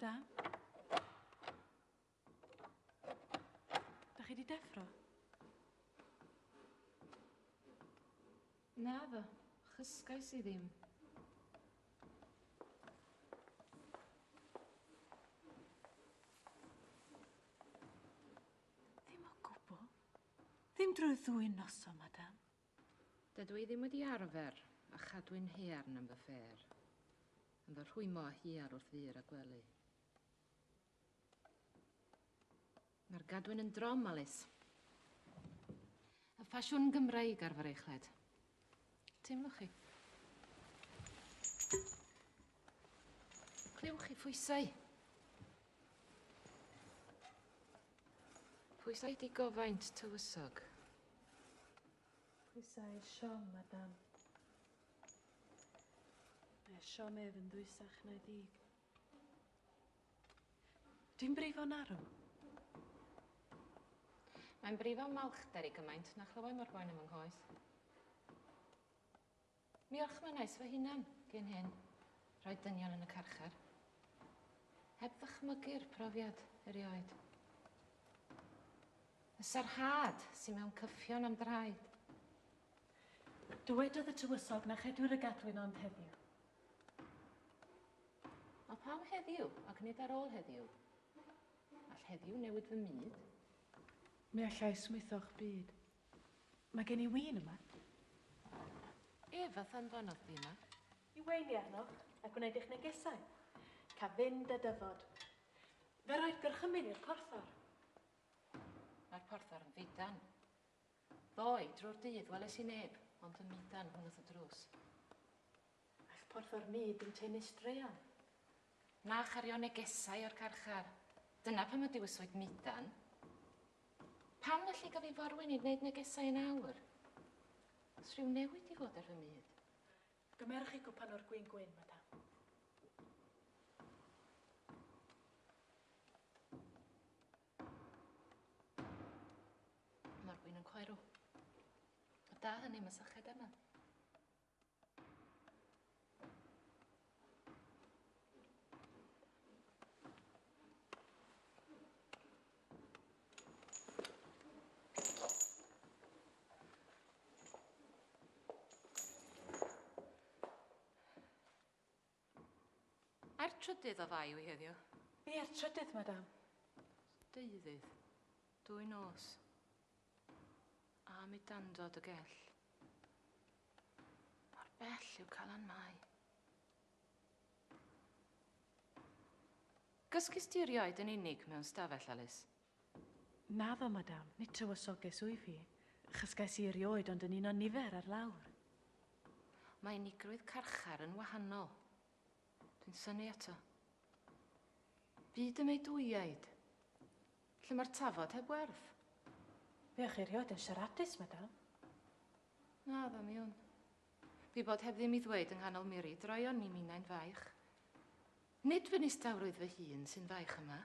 Madam? Da chi di deffro? Naddo, chysgais i ddim. Ddim o gwbl. Ddim drwy ddwy noson, madam. Dydw i ddim wedi arfer a chadwyn haearn am fy ffêr, yn fy rhwymo â huar wrth fur a gwely. Mae'r gadwyn yn drom, Alys. Y ffasiwn Gymreig ar freichled. Teimlwch chi. Clywch chi phwysau. Phwysau digofaint tywysog. Pwysau siom, madam. Mae siom ef yn ddwysach na'i ddig. Dwi'n brifo'n arw. Mae'n brifo malchder i gymaint na chlywai mor boen am yng nghoes. Mi orchmynnais fy hunan gyn hyn, rhoi dynion yn y carchar. Heb ddychmygu'r profiad erioed. Y sarhad sy'n mewn cyffion am draed. Dywedodd y tywysog na chedwir y gadwyn ond heddiw. A pam heddiw, ac nid ar ôl heddiw? All heddiw newid fy myd? Mi allai smwytho'ch byd. Mae gen i win yma. Ef a'th anfonodd di yma. I weini arnoch a gwneud eich negesau. Ca fynd a dyfod. Fe roed gorchymyn i'r porthor. Mae'r porthor yn fudan. Ddoe, drwy'r dydd, weles i neb, ond y mudan hwn wrth y drws. All porthor mud yn tynnu straeon. Na chario negesau o'r carchar. Dyna pam y dewiswyd mudan. Pam felly gaf i forwyn i wneud negesau yn awr? Oes rhyw newid i fod ar fy myd? Gymerwch chi gwpan o'r gwin gwyn, madam. Mae'r gwin yn chwerw. A da hynny, mae syched arna. A'r trydydd o Fai yw hi heddiw. Ie, a'r trydydd, madam. Deuddydd. Dwy nos. A mudandod y gell. Mor bell yw Calan Mai. Gysgist ti erioed yn unig mewn stafell, Alys? Naddo, madam, nid tywysoges wyf fi. Chysgais i erioed ond yn un o nifer ar lawr. Mae unigrwydd carchar yn wahanol. Dwi'n synnu ato. Byd y meudwyaid. Lle mae'r tafod heb werth. Fuoch chi erioed yn siaradus, madam? Naddo, mi wn. Fi bod heb ddim i ddweud yng nghanol miri, droeon ni minnau'n faich. Nid fy nistawrwydd fy hun sy'n faich yma,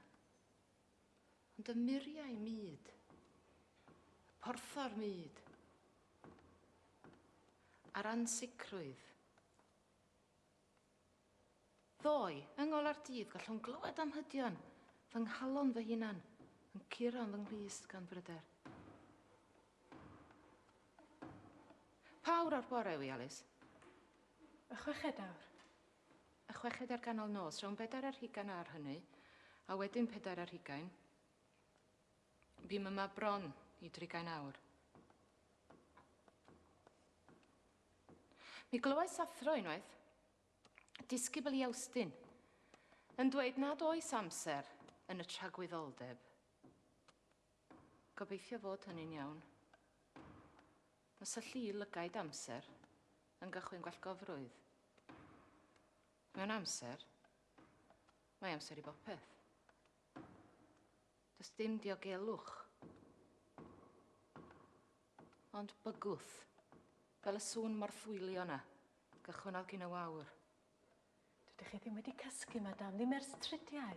ond y muriau mud, y porthor mud, a'r ansicrwydd. Ddoe, yng ngola'r dydd, gallwn glywed am hydion, fy nghalon fy hunan, yn curo yn fy nghlust gan bryder. Pa awr o'r bore yw hi, Alys? Y chweched awr. Y chweched ar ganol nos, rhwng 24 ar hynny, a wedyn 24. Bûm yma bron i drigain awr. Mi glywais athro unwaith, disgybl i Awstin, yn dweud nad oes amser yn y tragwyddoldeb. Gobeithio fod hynny'n iawn. Mae syllu i lygaid amser yn gychwyn gwallgofrwydd. Mewn amser, mae amser i bopeth. Does dim diogelwch. Ond bygwth, fel y sŵn morthwylio 'na, gychwynnodd gyn y wawr. Dydych chi ddim wedi cysgu, madam, ddim ers tridiau.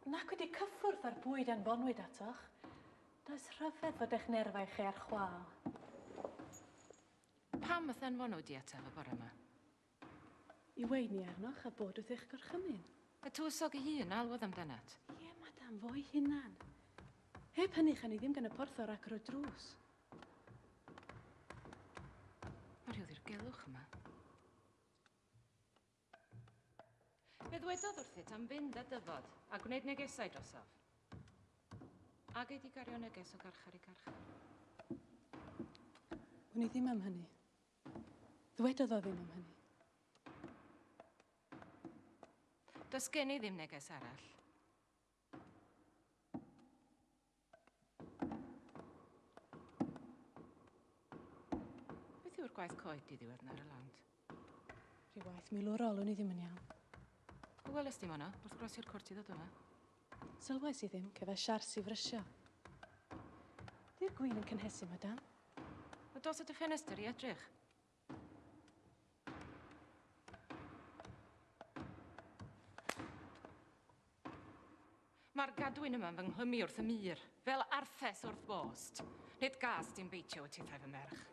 Nac wedi cyffwrdd â'r bwyd anfonwyd atoch. Does rhyfedd fod eich nerfau chi ar chwâl. Pam y'th anfonwyd di ataf y bore 'ma? I weini arnoch a bod wrth eich gorchymyn. Y tywysog ei hun alwodd amdanat. Ie, madam, fo'i hunan. Heb hynny, chan i ddim gan y porthor agor y drws. Mae rhyw ddirgelwch yma. Fe ddwedodd wrthyt am fynd a dyfod a gwneud negesau drosof. Ac ei di gario neges o garchar i garchar. Wn i ddim am hynny. Ddwedodd o ddim am hynny. Does gen i ddim neges arall. Beth yw'r gwaith coed diddiwedd na ar y lawnt? Rhyw waith milwrol, wn i ddim yn iawn. O, welys di mono, wrth grosi'r cwrt i ddod yma. Sylwais i ddim, cefais siars i frysio. Di'r gwin yn cynhesu, madam. O, dos at y ffenestr i edrych. Mae'r gadwyn yma'n fy nghlymu wrth y mur, fel arthes wrth bost. Nid gas dim beitio wyt tithau fy merch.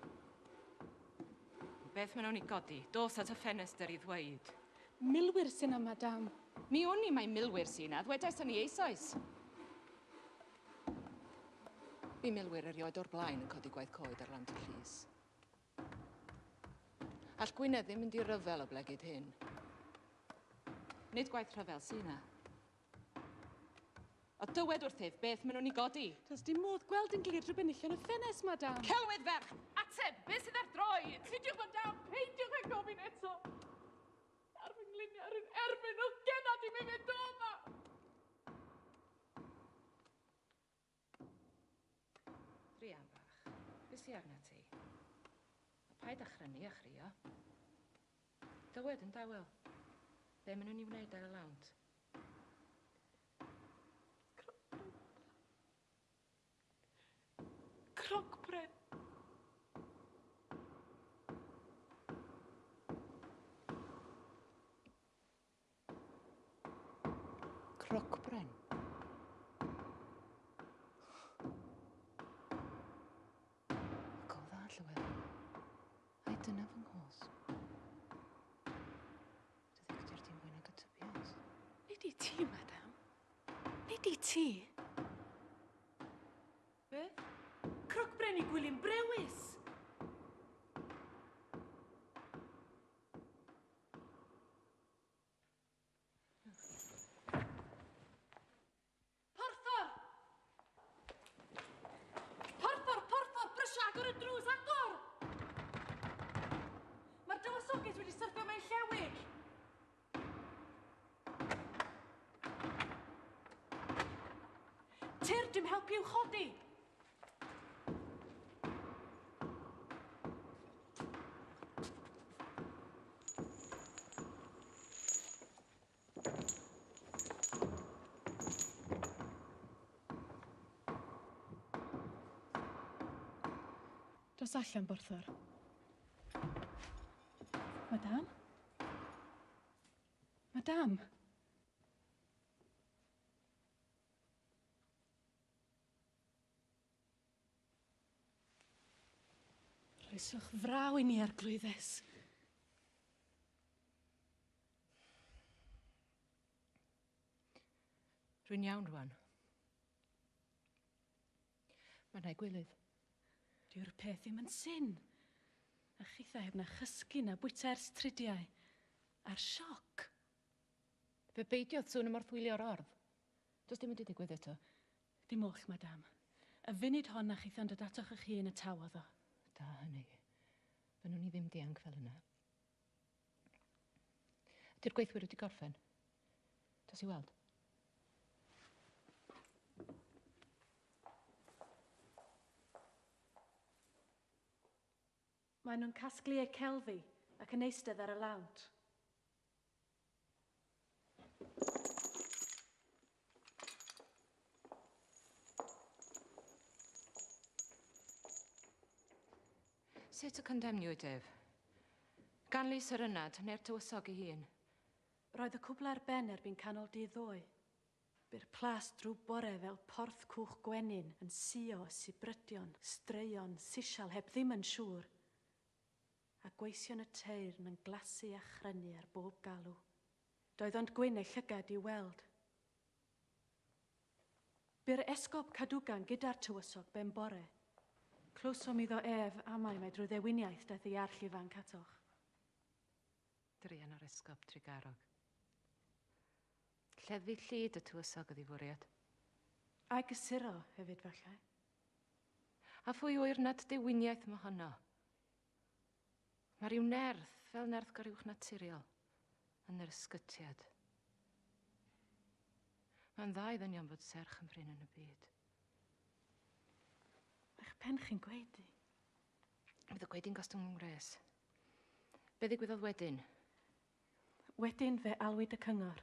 Beth maen nhw'n ei godi? Dos at y ffenestr i ddweud. Milwyr sy'n yna, madam. Mi wn i mai milwyr sy'n yna, ddwedais ni eisoes. Bu milwyr erioed o'r blaen yn codi gwaith coed ar lawnt y llys. All Gwynedd ddim mynd i ryfel o blegid hyn. Nid gwaith rhyfel sy'n yna. A dywed wrthyf beth maen nhw'n ei godi. Does dim modd gweld yn glir drwy benillion y ffenest, madam. Celwydd ferch! Ateb! Beth sydd ar droed? Peidiwch, madam! Peidiwch â gofyn eto! Ar fy ngliniau ar yn erbyn o gennad i mi fynd o yma! Druan bach, beth sy arna ti? A paid â chrynu a chrio. Dywed yn dawel. Be maen nhw'n ei wneud ar y lawnt? Crocbren. Crocbren? Go dda, Llywelyn. Ai dyna fy nghos. Dy ddicter di'n fwy nag y tybiais. Nid i ti, madam. Nid i ti. Beth? Crocbren i Gwilym Brewis! Porthor! Porthor, porthor, brysio, agor y drws, agor! Mae'r dywysoges wedi syrthio mewn llewig. Tyrd i'm helpu i'w chodi. Dos allan, Borthor. Madam? Madam? Rhoeswch fraw i ni, arglwyddes. Rwy'n iawn rwan. Mae'n rhaid gwilydd. Dyw'r peth ddim yn syn. A chitha heb na chysgu na bwyta ers tridiau. A'r sioc. Fe beidiodd sŵn ymorthwylio'r ordd. Does dim wedi digwydd eto. Dim oll, madam. Y funud hon na chitha'n dod atoch eich hun y tawodd o. Da hynny. Fynnwn ni ddim dianc fel yna. Ydy'r gweithwyr wedi gorffen? Dos i weld. Maen nhw'n casglu eu celfi ac yn eistedd ar y lawnt. Sut y condemniwyd ef? Gan lys yr ynad neu'r tywysog ei hun? Roedd y cwbl ar ben erbyn canol dydd ddoe. Bu'r plas drwy bore fel porth cwch gwenyn yn suo, sibrydion, straeon, sisial heb ddim yn siŵr. A gweision y teyrn yn glasu a chrynu ar bob galw. Doedd ond gwyn ei llygad i'w weld. Bu'r esgob Cadwgan gyda'r tywysog ben bore. Clywsom iddo ef amau mai drwy ddewiniaeth daeth y iarll ifanc atoch. Druan o'r esgob trugarog. Lleddfu llid y tywysog oedd ei fwriad. A'i gysuro hefyd falle. A phwy ŵyr nad dewiniaeth mohono? Mae rhyw nerth, fel nerth goruwchnaturiol, yn yr ysgytiad. Mae'n dda i ddynion fod serch yn brin yn y byd. Mae'ch pen chi'n gwaedu. Bydd y gwaedu'n gostwng yng ngwres. Be ddigwyddodd wedyn? Wedyn fe alwyd y cyngor.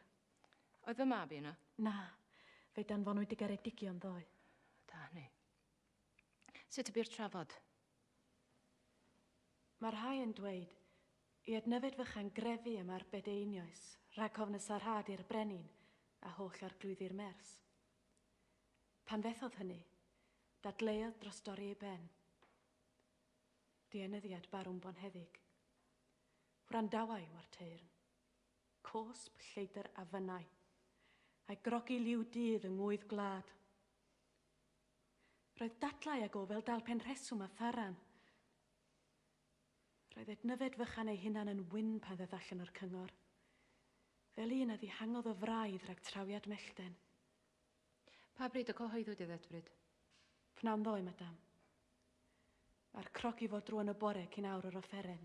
Oedd fy mab i yno? Na, fe danfonwyd i Geredigion ddoe. Da hynny. Sut y bu'r trafod? Mae rhai yn dweud i Ednyfed Fychan grefu am arbed ei einioes rhag ofn y sarhad i'r brenin a holl arglwyddi'r mers. Pan fethodd hynny, dadleuodd dros dorri ei ben. Dienyddiad barwn bonheddig. Wrandawai mo'r teyrn. Cosb lleidr a fynnai. A'i grogi liw dydd yng ngwydd gwlad. Roedd dadlau ag o fel dal pen rheswm a tharan. Roedd Ednyfed Fychan ei hunan yn wyn pan ddaeth allan o'r cyngor. Fel un a ddihangodd o fraidd rhag trawiad mellten. Pa bryd y cyhoeddwyd ei ddedfryd? Pnawn ddoe, madam. Mae'r crogi fod drwo'n y bore cyn awr yr offeren.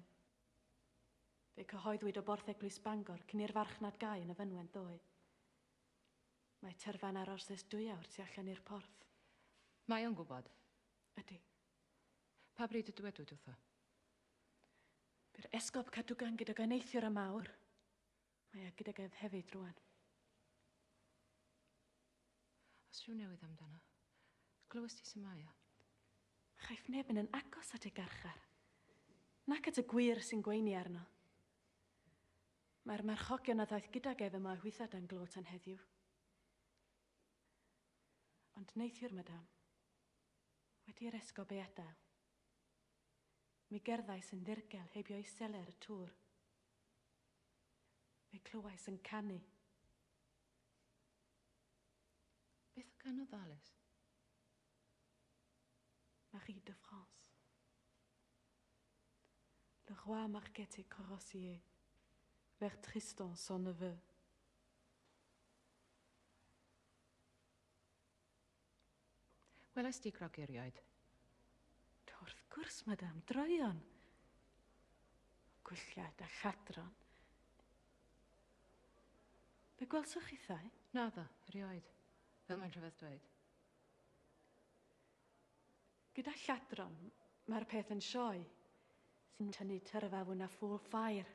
Fe cyhoeddwyd o Borth Eglwys Bangor cyn i'r farchnad gau yn y fynwent ddoe. Mae tyrfa'n aros ers 2 awr tu allan i'r porth. Mae o'n gwybod. Ydy. Pa bryd y dywedwyd wrtho? Bu'r esgob Cadwgan gydag o neithiwr am awr. Mae e gydag ef hefyd rwan. Oes rhyw newydd amdano? Glywes ti sut mae o? Chaiff neb yn agos at ei garchar. Nac at y gwŷr sy'n gweini arno. Mae'r marchogion a ddaeth gydag ef yma hwytha dan glo tan heddiw. Ond neithiwr, madam, wedi i'r esgob ei adael, mi gerddais yn ddirgel heibio i seler y tŵr. Fe clywais yn canu. Beth o ganodd Alice? Marie de France. Le roi marquait et carrossier vers Tristan son neveu. Welais di grogi erioed? Wrth gwrs, madam, droeon. Gwylliaid a lladron. Fe gwelsoch chithau? Naddo, erioed. Fel mae'n rhyfedd dweud. Gyda lladron, mae'r peth yn sioe sy'n tynnu tyrfa fwy na ffŵl ffair.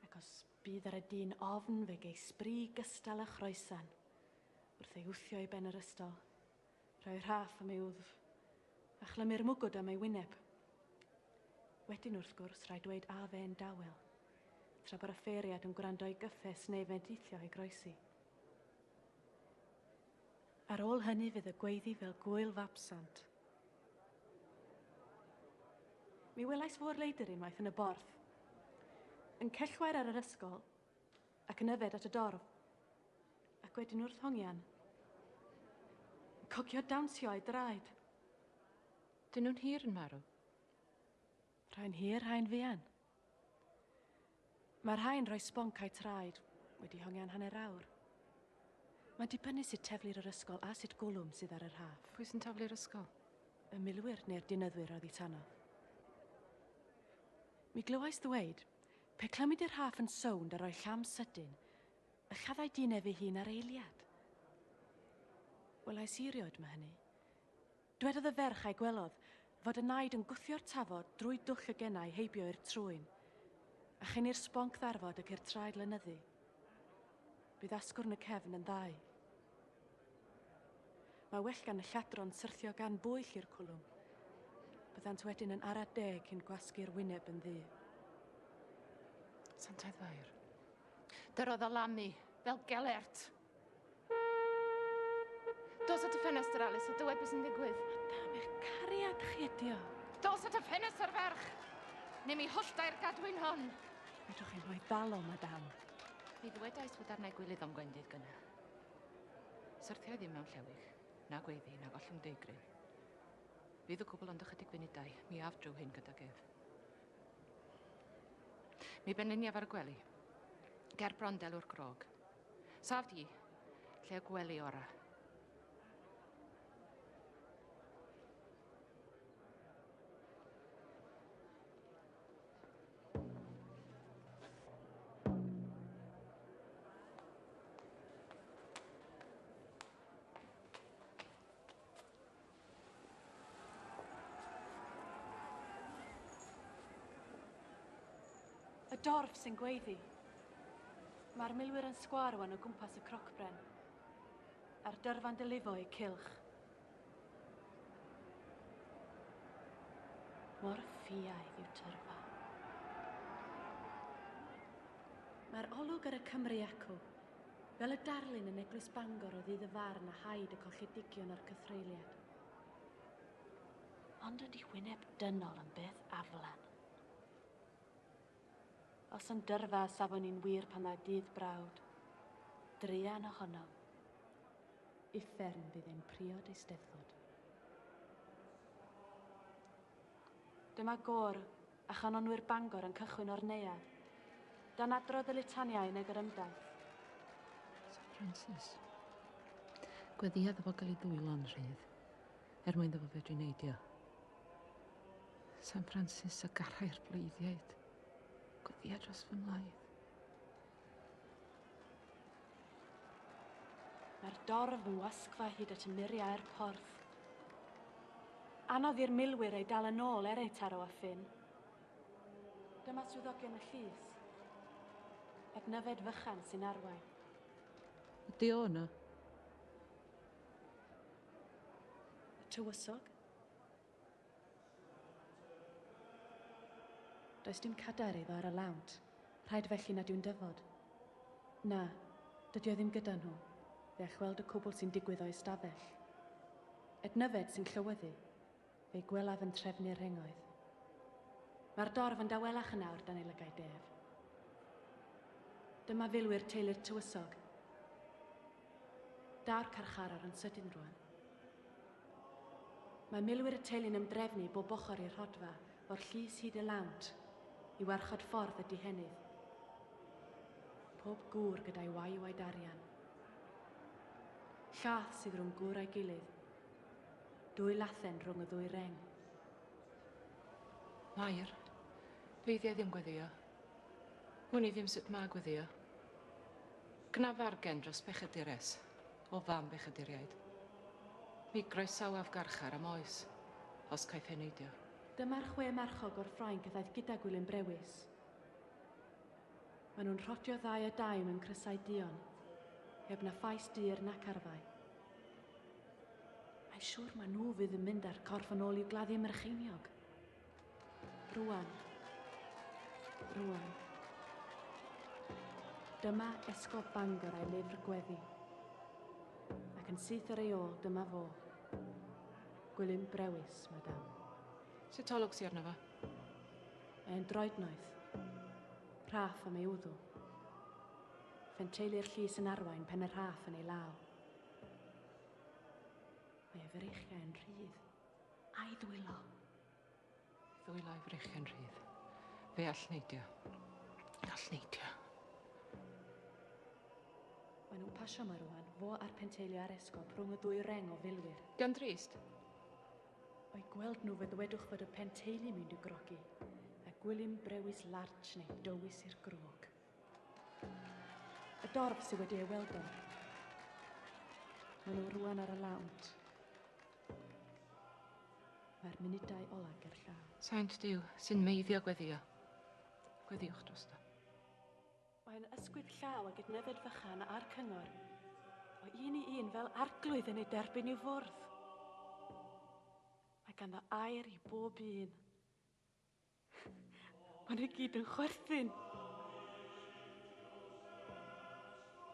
Ac os bydd ar y dyn ofn fe gei sbri gystal â chroesan wrth ei wthio i ben yr ystol, rhoi rhaff am ei wddf, a chlymu'r mwgwd am ei wyneb. Wedyn wrth gwrs rhaid dweud a fe'n dawel, tra bod y ffeiriad yn gwrando i gyffes neu fendithio ei groesi. Ar ôl hynny fydd y gweiddi fel gŵyl fabsant. Mi welais fôr leidr unwaith yn y borth, yn cellwair ar yr ysgol ac yn yfed at y dorf, ac wedyn wrth hongian, yn cogio dawnsio a'i draed. Dyn nhw'n hir yn marw? Rhai'n hir, rhai'n fuan. Mae rhai'n rhoi sbonc a'u traed wedi hongian hanner awr. Mae'n dibynnu sut teflir yr ysgol a sut gwlwm sydd ar y rhaff. Pwy sy'n taflu'r ysgol? Y milwyr neu'r dinyddwyr oddi tanodd. Mi glywais ddweud, pe clymid i'r rhaff yn sownd a rhoi llam sydyn, y lladdai dyn ef ei hun ar eiliad. Welais i erioed mae hynny. Dwedodd y ferch a'i gwelodd fod y naid yn gwthio'r tafod drwy dwll y genau heibio i'r trwyn, a chyn i'r sbonc ddarfod ac i'r traed lynyddu. Bydd asgwrn y cefn yn ddau. Mae well gan y lladron syrthio gan bwyll i'r cwlwm. Byddant wedyn yn ara deg cyn gwasgu'r wyneb yn ddu. Santaidd Fair. Dyrodd o lamu, fel Gelert. Dos at y ffenestr, Alice, a dywed beth sy'n digwydd. Madam, eich cariad chi ydi o. Dos at y ffenestr, ferch! Neu mi holltai'r gadwyn hon. Fedrwch chi'n rhoi ddal o, madam. Mi ddwedais fod arnau gwilydd o'm gwendid gynna. Syrthiau ddim mewn llewig, na gweiddi, na gollwng deigryn. Fydd y cwbl ond ychydig funudau, mi af drwy hyn gydag ef. Mi benliniaf ar y gwely. Ger bron delw'r grog. Saf di, lle y gwely ora. Y dorf sy'n gweiddi. Mae'r milwyr yn sgwâr wan o gwmpas y crocbren. A'r dyrfa'n dylifo eu cylch. Mor ffiaidd yw tyrfa. Mae'r olwg ar y Cymry acw, fel y darlun yn Eglwys Bangor o ddydd y farn a haid y colledigion a'r cythreuliad. Ond ydy wyneb dynol yn beth aflan. Os yn dyrfa safon ni'n wir pan ddaw dydd brawd, druan ohonom. Uffern fydd ein priod eisteddfod. Dyma gôr a chanonwyr Bangor yn cychwyn o'r neuadd, dan adrodd y litaniau yn y gorymdaith. Sir Francis. Gweddïa iddo fo gael ei ddwylo'n rhydd, er mwyn iddo fo fedru neidio. San Francis a garai'r bleiddiaid. Gweddïa dros fy mlaid. Mae'r dorf yn wasgfa hyd at y muriau'r porth. Anodd i'r milwyr ei dal yn ôl er eu taro â ffyn. Dyma swyddogion y llys. Ednyfed Fychan sy'n arwain. Ydy o yno? Y tywysog? Does dim cadair iddo ar y lawnt. Rhaid felly nad yw'n dyfod. Na, dydy o ddim gyda nhw. Fe all weld y cwbl sy'n digwydd o'i stafell. Ednyfed sy'n llywyddu. Fe'i gwelaf yn trefnu'r rhengoedd. Mae'r dorf yn dawelach yn awr dan ei lygaid ef. Dyma filwyr teulu'r tywysog. Daw'r carcharor yn sydyn rwan. Mae milwyr y teulu'n ymdrefnu bob ochr i'r rhodfa, o'r llys hyd y lawnt, i warchod ffordd y dihenydd. Pob gŵr gyda'i wayw a'i darian. Llath sydd rhwng gŵr a'i gilydd. Dwy lathen rhwng y ddwy reng. Mair, feiddia ddim gweddio. Wn i ddim sut mae gweddio. Gwna fargen dros bechadures, o fam bechaduriaid. Mi groesawaf garchar am oes, os caiff heneidio. Dyma'r chwe marchog o'r Ffrainc a ddaeth gyda Gwilym Brewis. Maen nhw'n rhodio ddau a dau mewn crysau duon, heb na phais dur nac arfau. Mae'n siŵr ma nhw fydd yn mynd â'r corff yn ôl i'w gladdu ym Mrycheiniog. Rwan. Rwan. Dyma Esgob Bangor a'i lyfr gweddi. Ac yn syth ar ei ôl, dyma fo. Gwilym Brewis, madam. Sut olwg sy arno fo? Mae'n droednoeth. Rhaff am ei wddw. Fenteulu'r llys yn arwain pen y rhaff yn ei law. Mae ei freichiau yn rhydd. A'i ddwylo. Ddwylo a'i freichiau'n rhydd. Fe all neidio. All neidio. Maen nhw'n pasio ma rwan, fo a'r penteulu a'r esgob rhwng y ddwy reng o filwyr. Dio'n drist? O'i gweld nhw fe ddwedwch fod y penteulu mynd i'w grogi, a Gwilym Brewis Larch neu dywys i'r grog. Y dorf sydd wedi ei weld o. Maen nhw rwan ar y lawnt. Mae'r munudau ola ger llaw. Saint Duw, sy'n meiddio gweddio. Gweddiwch drosto. Mae'n ysgwyd llaw ag Ednyfed Fychan a'r cyngor, o un i un fel arglwydd yn ei derbyn i'w fwrdd. Mae ganddo air i bob un. Maen nhw gyd yn chwerthin.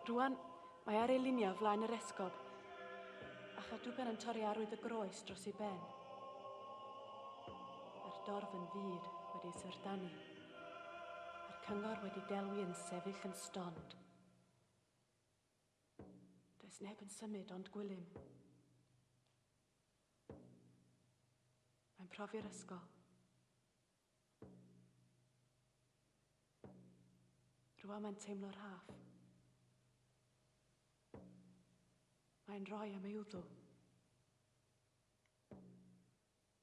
Rwan, mae ar ei lunio flaen yr esgob, a Chadwgan yn torri arwydd y groes dros ei ben. Mae'r dorf yn fud wedi ei syrdanu, a'r cyngor wedi delwi yn sefyll yn stond. Does neb yn symud ond Gwilym. Mae'n profi'r ysgol. Rwan mae'n teimlo rhaff. Mae'n rhoi am ei wddw.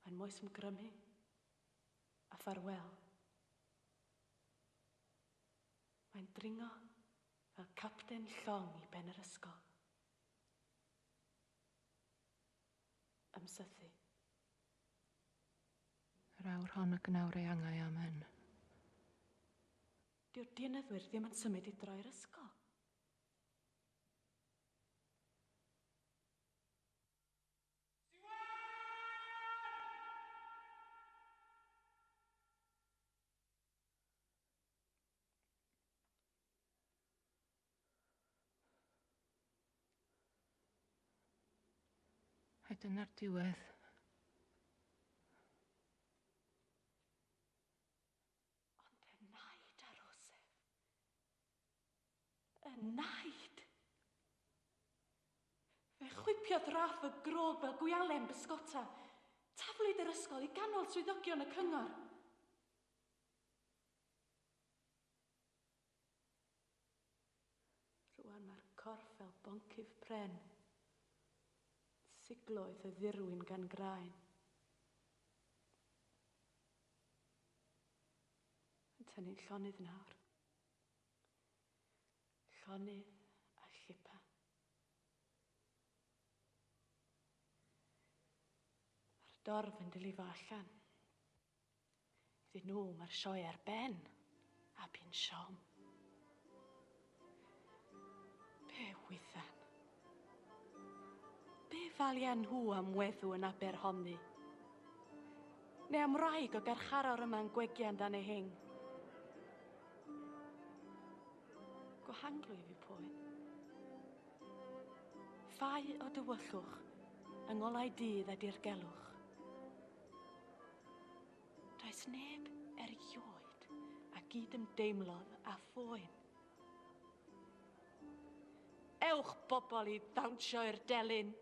Mae'n moes ymgrymu a ffarwel. Mae'n dringo fel capten llong i ben yr ysgol. Ymsythu. Yr awr hon y gnawr ei angau amen. Dyw'r dienyddwyr ddim yn symud i droi'r ysgol. Ai dyna'r diwedd. Ond y naid ar Rosef. Y naid! Fe chwipiodd raff y grog fel gwialen bysgota. Taflwyd yr ysgol i ganol swyddogion y cyngor. Rwan mae'r corff fel boncyff pren. Sigloedd y ddirwyn gan graen. Yn tynnu'n llonydd nawr. Llonydd a llipa. Mae'r dorf yn dylifo allan. Iddyn nhw mae'r sioe ar ben, a bu'n siom. Be wyddan? Be falia nhw am weddw yn Aberhonddu? Neu am wraig o garcharor yma'n gwegian dan ei hing? Gwahanglwyf yw poen. Ffau o dywyllwch yng ngolau dydd a dirgelwch. Does neb erioed a gyd-ymdeimlodd â phoen. Ewch bobl i ddawnsio i'r delyn.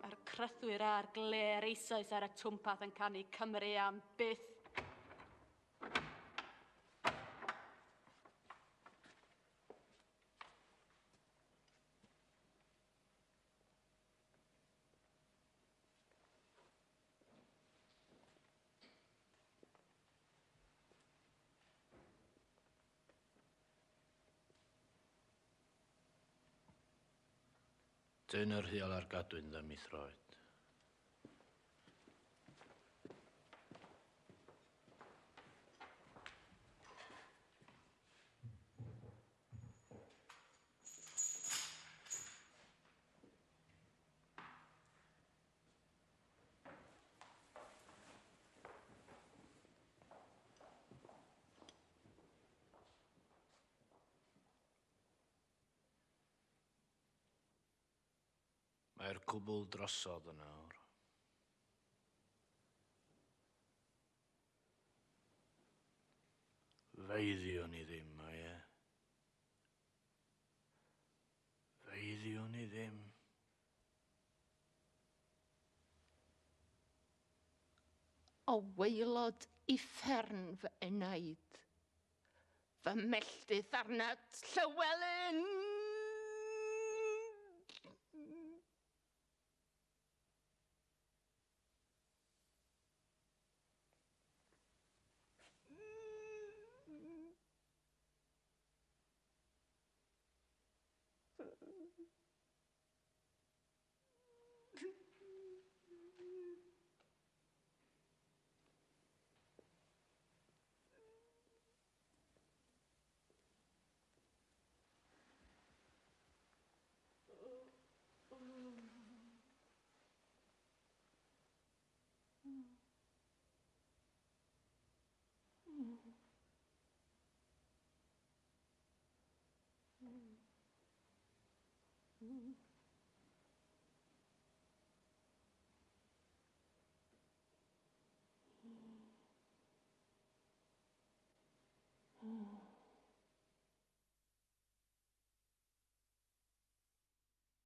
Mae'r crythwyr a'r glêr eisoes ar y twmpath yn canu Cymru am byth. Dyn yr hual ar gadwyn ddim i throed. Mae'r cwbl drosodd yn awr. Feiddiwn i ddim, mae e. Feiddiwn i ddim. O waelod uffern fy enaid, fy melltith arnat Llywelyn!